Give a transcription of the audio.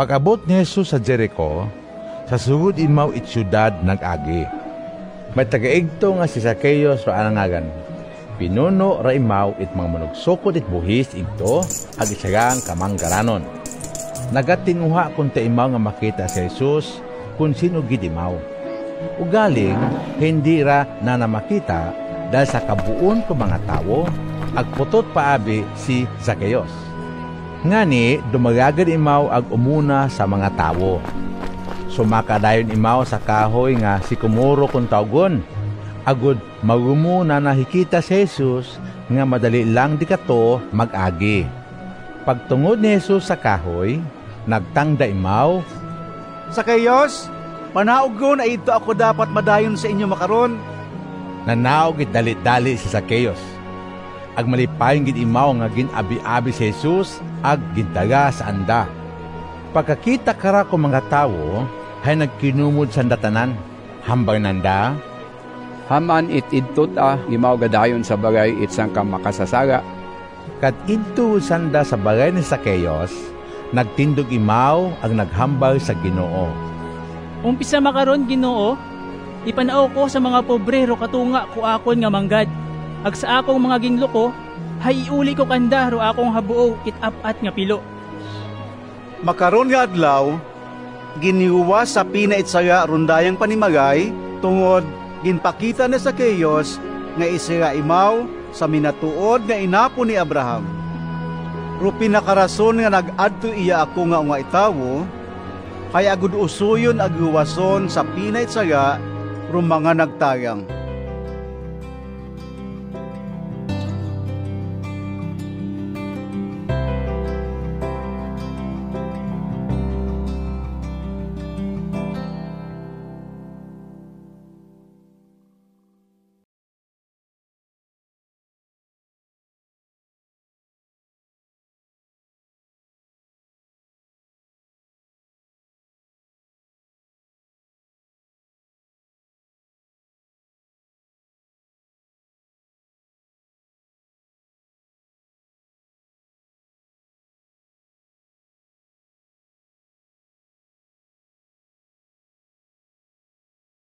Pag-abot ni Jesus sa Jericho, sa sugod imaw it syudad nag-agi. May tagaigto nga si Zacchaeus ra anangagan. Pinuno ra imaw it mga manugsukot it buhis igto ag isagang kamanggaranon. Nagatinguha kun ta imaw nga makita si Jesus kun sino gid imaw. Ugaling hindi ra na namakita dahil sa kabuon ko mga tawo ag putot paabi si Zacchaeus. Ngani dumagagad imaw ag umuna sa mga tawo. Sumakadayon imaw sa kahoy nga sikomoro kun tawgon. Agud magumo na nakikita si Jesus nga madali lang di kato mag-agi. Pagtungod ni Jesus sa kahoy, nagtangda imaw, "Zacchaeus, panaog ko na ito ako dapat madayon sa inyo makaron." Nanaog it dali-dali si Zacchaeus. Ag malipayon gid imaw nga gin-abi-abi si Jesus ag gindaga sa anda. Pagkakita kara ko mga tawo, hay nagkinumod sa datanan. Hambang nanda, "Haman it idtot a imaw gadayon sa bagay it sang ka makasasara." Kad idto sanda sa bagay ni Zacchaeus, nagtindog imaw ag naghambal sa Ginoo. "Umpisa makaron, Ginoo, ipanao ko sa mga pobre ro katunga ko akon nga manggad. Ag sa akong mga ginloko, hay iuli ko kanda ro akong habuo it ap-at nga pilo." "Makaron nga adlaw, giniuwa sa pinaitsaya rundayang panimagay tungod ginpakita ni Zacchaeus nga isira imaw sa minatuod nga inapo ni Abraham. Ro pinakarason nga nag-adto iya ako nga unga itawo, kay agud usuyon ag sa pinaitsaya ro mga nagtayang."